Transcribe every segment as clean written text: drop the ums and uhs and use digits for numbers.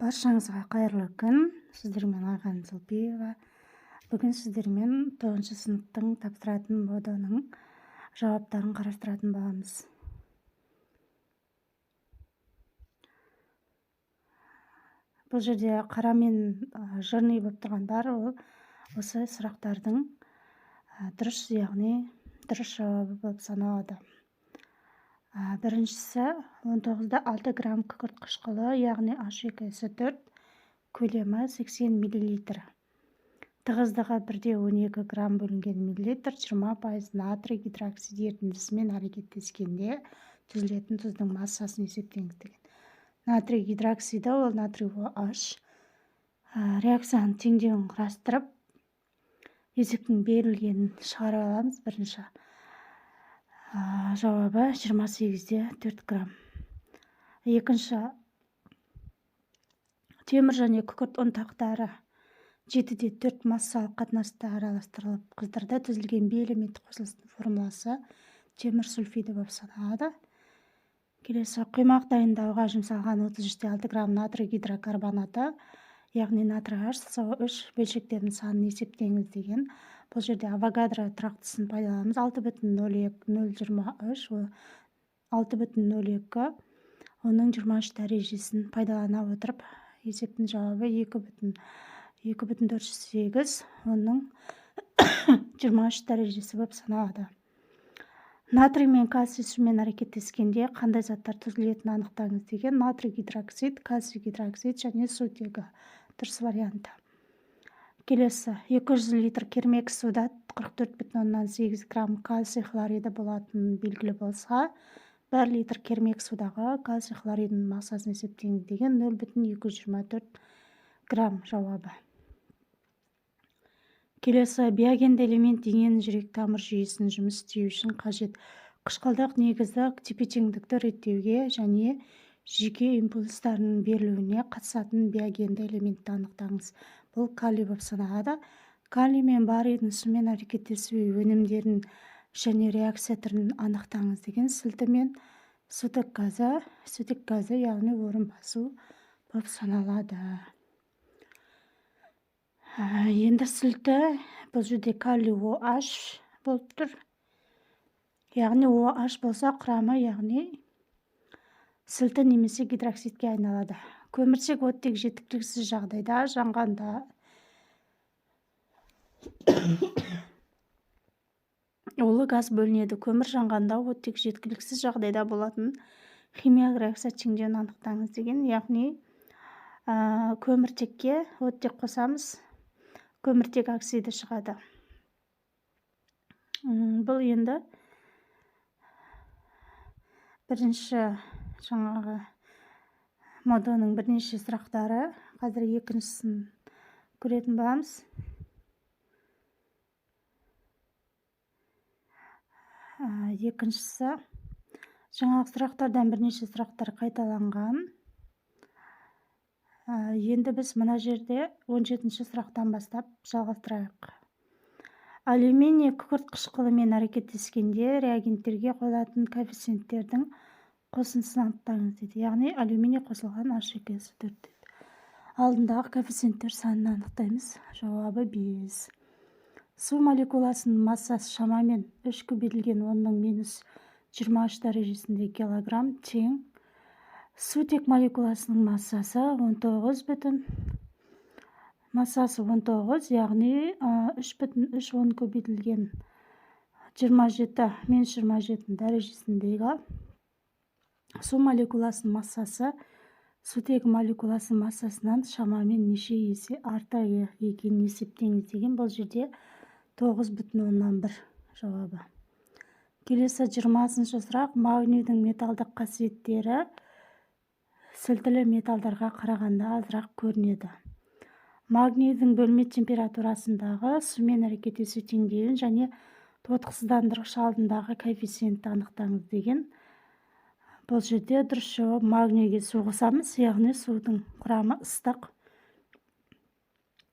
Баршаңызға қайырлы күн! Сіздермен Айған Зұлпиева. Бүгін сіздермен 9 сыныптың тапсыратын МОДО-ның жауаптарын қарастыратын боламыз. Бұл жерде қарамен жирный болып тұрғандар ол осы сұрақтардың дұрыс, яғни дұрыс жауабы болып саналады. Біріншісі 19,6 грамм күкірт қышқылы, яғни H2SO4, көлемі 80 миллилитр. Тығыздығы 1,12 грамм бөлінген миллилитр 20% натрий гидроксид ерітіндісімен әрекеттескенде түзілетін тұздың массасын есептеңіз деген. Натрий гидроксиді ол натрий OH. Реакцияның теңдеуін құрастырып, есептің берілгенін шығара аламыз. Бірінші жауабы 28,4 грамм. Екінші, темір және күкірт ұнтақтары 7,4 массалық қатынаста араластырылып қыздырды. Түзілген Б элементі қосылысының формуласы темір сульфиді болып саналады. Келесі, құймақ дайындауға жұмсалған 33,6 грамм натрий гидрокарбонаты, яғни натрий H3 бөлшектерінің санын есептеңіз деген. Бұл жерде Авогадро тұрақтысын пайдаланамыз. 6,023, 6,02 оның 23 дәрежесін пайдалана отырып, есептің жауабы 2,408 оның 23 дәрежесі болып саналады. Натрий мен кальций сумен әрекеттескенде қандай заттар түзілетінін анықтаңыз деген. Натрий гидроксид, кальций гидроксид және сутегі дұрыс варианты. Келесі, 200 литр кермек суда 44,8 грамм кальций хлориді болатыны белгілі болса, 1 литр кермек судағы кальций хлоридінің массасын есептеңіз деген. 0,224 грамм жауабы. Келесі, биогенді элемент дененің жүрек тамыр жүйесінің жұмыс істеуі үшін қажет қышқылдық негізді тепе-теңдікті реттеуге және жүйке импульстарының берілуіне қатысатын биогенді элементті анықтаңыз. Бұл калий болып саналады. Калий мен барийдің сумен әрекеттесу өнімдерін және реакция түрін анықтаңыз деген. Сілті мен сутек газы, сутек газы, яғни орын басу болып саналады. Енді сілті, бұл жерде калий OH болып тұр. Яғни OH болса құрамы, яғни сілті немесе гидроксидке айналады. Көміртек оттек жеткіліксіз жағдайда жанғанда улы газ бөлінеді. Көмір жанғанда оттек жеткіліксіз жағдайда болатын химиялық реакция теңдеуін анықтаңыз деген. Яғни көміртекке оттек қосамыз, көміртек оксиді шығады. Бұл енді бірінші жаңағы МОДО-ның бірнеше сұрақтары. Қазір екіншісін көретін боламыз. Екіншісі жаңағы сұрақтардан бірнеше сұрақтар қайталанған. Енді біз мына жерде 17-ші сұрақтан бастап жалғастырайық. Алюминий күкірт қышқылымен әрекеттескенде реагенттерге қойылатын коэффициенттердің қосындысын анықтаңыз дейді. Яғни алюминий қосылған H2SO4 дейді. Алдындағы коэффициенттер санын анықтаймыз. Жауабы 5. Су молекуласының массасы шамамен 3 көбейтілген 10-ның минус 23 дәрежесінде килограмм тең. Сутек молекуласының массасы 19 бүтін, массасы 19, яғни 3,3 10 көбейтілген 27 минус 27 дәрежесіндегі су молекуласының массасы сутек молекуласының массасынан шамамен неше есе артық екенін есептеңіз деген. Бұл жерде 9,1 жауабы. Келесі 20-шы сұрақ. Магнийдің металдық қасиеттері сілтілі металдарға қарағанда азырақ көрінеді. Магнийдің бөлме температурасындағы сумен әрекеттесу теңдеуін және тотықсыздандырғыш алдындағы коэффициентті анықтаңыз деген. Бұл жерде дұрыс жауап магнийге су қосамыз, яғни судың құрамы ыстық.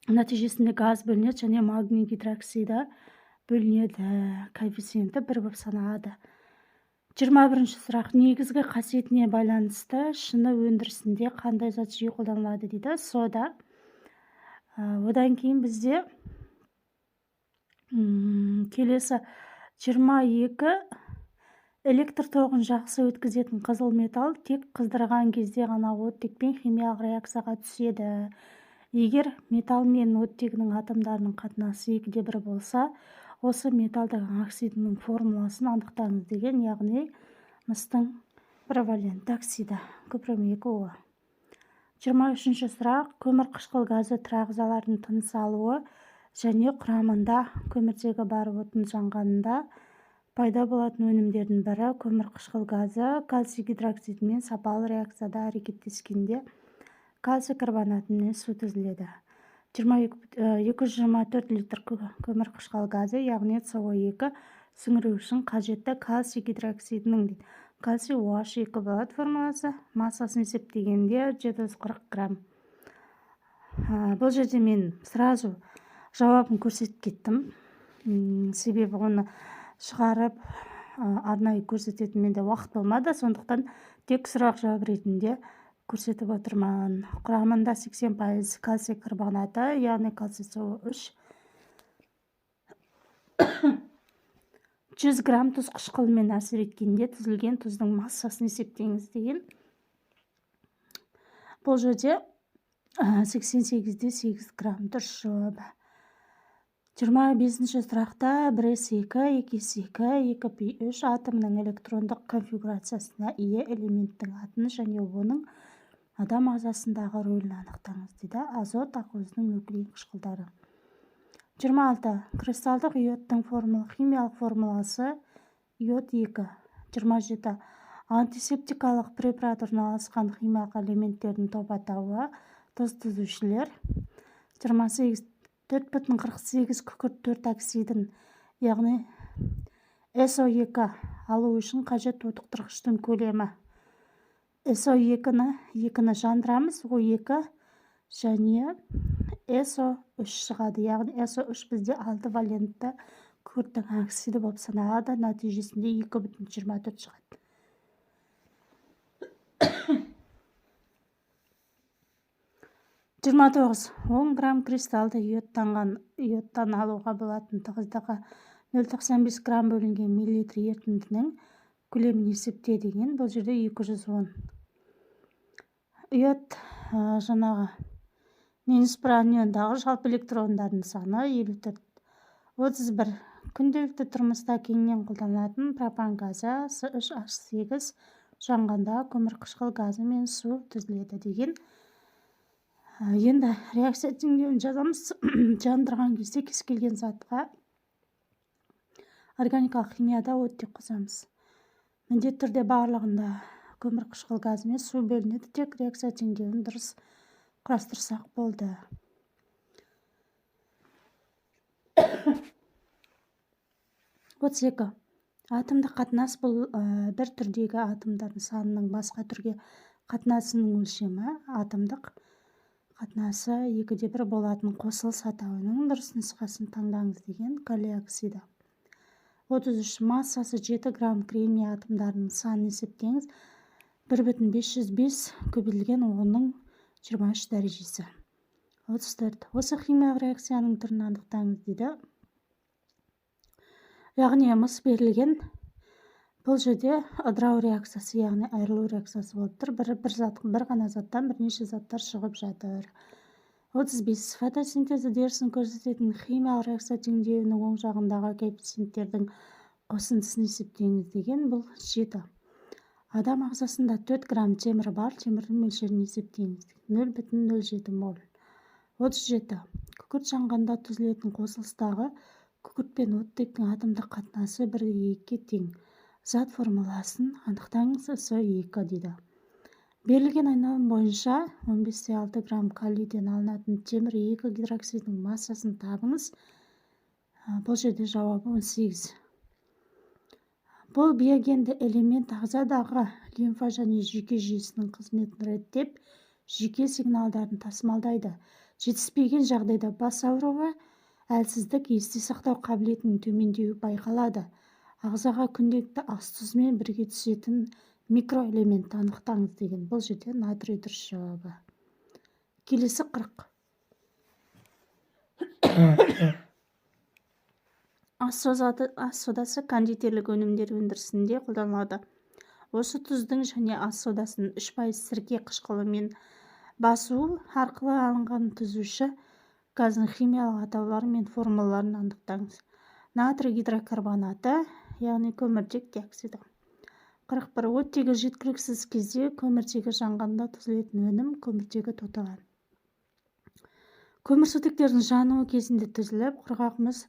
Нәтижесінде газ бөлінеді және магний гидроксиді бөлінеді. Коэффициенті 1 болып саналады. 21-ші сұрақ. Негізгі қасиетіне байланысты шыны өндірісінде қандай зат жиі қолданылады дейді? Сода. Одан кейін бізде келесі 22. Электр тоғын жақсы өткізетін қызыл металл тек қыздырған кезде ғана оттекпен химиялық реакцияға түседі. Егер металл мен оттегінің атомдарының қатынасы 2:1 болса, осы металдың оксидінің формуласын анықтаңыз деген, яғни мыстың бір валентті оксиді, купрум 2 О. 23-ші сұрақ. Көмірқышқыл газы тірі ағзалардың тыныс алуы және құрамында көміртегі бар отын жанғанында пайда болатын өнімдердің бірі. Көмірқышқыл газы кальций гидроксидімен сапалы реакцияда әрекеттескенде кальций карбонатымен су түзіледі. 224 литр көмірқышқыл газы, яғни СО2 сіңіру үшін қажетті кальций гидроксидінің, кальций OH2 болады формуласы, массасын есептегенде 740 грамм. Бұл жерде мен сразу жауабын көрсетіп кеттім, себебі оны шығарып арнайы көрсететін менде уақыт болмады, сондықтан тек сұрақ жауап ретінде көрсетіп отырмын. Құрамында 80% кальций карбонаты, яғни кальций СО3. 100 грамм тұз қышқылымен әсер еткенде түзілген тұздың массасын есептеңіз деген. Бұл жерде 88,8 грамм дұрыс жауабы. 25-ші сұрақта 1s2, 2s2, 2p3 атомының электрондық конфигурациясына ие элементтің атын және оның адам ағзасындағы рөлін анықтаңыз дейді. Азот ақуызының нуклеин қышқылдары. 26. Кристалдық йодтың химиялық формуласы йод 2. 27. Антисептикалық препарат орналасқан химиялық элементтердің топ атауы тұз түзушілер. 28. 4,48 күкірт 4 оксидін, яғни СО2 алу үшін қажет тотықтырғыштың көлемі. СО2-ні 2-ні жандырамыз, О2 және СО3 шығады. Яғни СО3 бізде 6 валентті күкірттің оксиді болып саналады. Нәтижесінде 2,24 шығады. 29. 10 грамм кристалды йодтан алуға болатын тығыздығы 0,95 грамм бөлінген миллилитр ерітіндінің көлемін есепте деген. Бұл жерде 210. Йод жаңағы минус бір аниондағы жалпы электрондардың саны 54. 31. Күнделікті тұрмыста кеңінен қолданылатын пропан газы С3H8 жанғанда көмірқышқыл газы мен су түзіледі деген. Енді реакция теңдеуін жазамыз. Жандырған кезде кез келген затқа органикалық химияда оттек қосамыз. Міндетті түрде барлығында көмірқышқыл газы мен су бөлінеді. Тек реакция теңдеуін дұрыс құрастырсақ болды. 32. Атомдық қатынас бұл бір түрдегі атомдардың санының басқа түрге қатынасының өлшемі. Атомдық қатынасы 2:1 болатын қосылыс атауының дұрыс нұсқасын таңдаңыз деген. Калий оксиді. 33. Массасы 7 грамм кремний атомдарының санын есептеңіз. 1,505 көбейтілген 10-ның 23 дәрежесі. 34. Осы химиялық реакцияның түрін анықтаңыз дейді. Яғни мыс берілген. Бұл жерде ыдырау реакциясы, яғни айырылу реакциясы болып тұр. Бір ғана заттан бірнеше заттар шығып жатыр. 35. Фотосинтез үдерісін көрсететін химиялық реакция теңдеуінің оң жағындағы коэффициенттердің қосындысын есептеңіз деген. Бұл 7. Адам ағзасында 4 грамм темір бар, темірдің мөлшерін есептеңіз. 0,07 мол. 37. Күкірт жанғанда түзілетін қосылыстағы күкірт пен оттектің атомдық қатынасы 1:2-ге тең. Зат формуласын анықтаңыз. СО2 дейді. Берілген айналым бойынша 15,6 грамм калийден алынатын темір 2 гидроксидінің массасын табыңыз. Бұл жерде жауабы 18. Бұл биогенді элемент ағзадағы лимфа және жүйке жүйесінің қызметін реттеп, жүйке сигналдарын тасымалдайды. Жетіспеген жағдайда бас ауруы, әлсіздік, есте сақтау қабілетінің төмендеуі байқалады. Ағзаға күнделікті ас тұзымен бірге түсетін микроэлементті анықтаңыз деген. Бұл жерде натрий дұрыс жауабы. Келесі 40. Ас содасы кондитерлік өнімдер өндірісінде қолданылады. Осы тұздың және ас содасының 3% сірке қышқылымен басу арқылы алынған түзуші газдың химиялық атаулары мен формулаларын анықтаңыз. Натрий гидрокарбонаты, яғни көміртек диоксиді. 41. Оттегі жеткіліксіз кезде көміртегі жанғанда түзілетін өнім – көміртегі тотығы. Көмірсутектердің жануы кезінде түзіліп, құрғақ мұз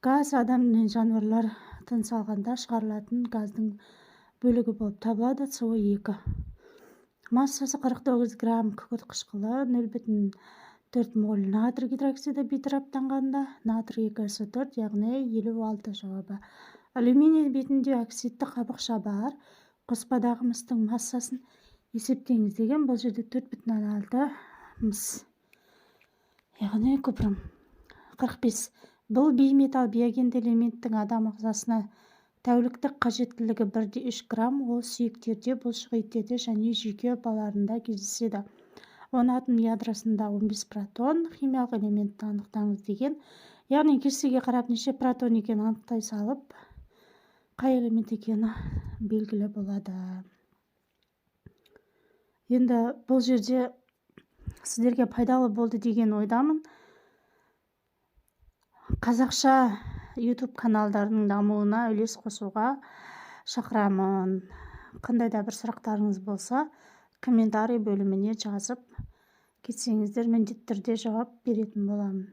газ адам мен жануарлар тыныс алғанда шығарылатын газдың бөлігі болып табылады: СО2. Массасы 49 грамм күкірт қышқылы 0,4 моль натрий гидроксиді бейтараптанғанда, натрий 2 СО4, яғни 56 жауабы. Алюминий бетінде оксидті қабықша бар қоспадағы мыстың массасын есептеңіз деген. Бұл жерде 4,6 мыс, яғни купрум. 45. Бұл бейметалл биогенді элементтің адам ағзасына тәуліктік қажеттілігі 1,3 грамм. Ол сүйектерде, бұлшық еттерде және жүйке ұлпаларында кездеседі. Оның атом ядросында 15 протон. Химиялық элементті анықтаңыз деген. Яғни кестеге қарап, неше протон екенін анықтай салып, қай элемент екені белгілі болады. Енді бұл жерде сіздерге пайдалы болды деген ойдамын. Қазақша YouTube каналдарының дамуына үлес қосуға шақырамын. Қандай да бір сұрақтарыңыз болса, комментарий бөліміне жазып кетсеңіздер, міндетті түрде жауап беретін боламын.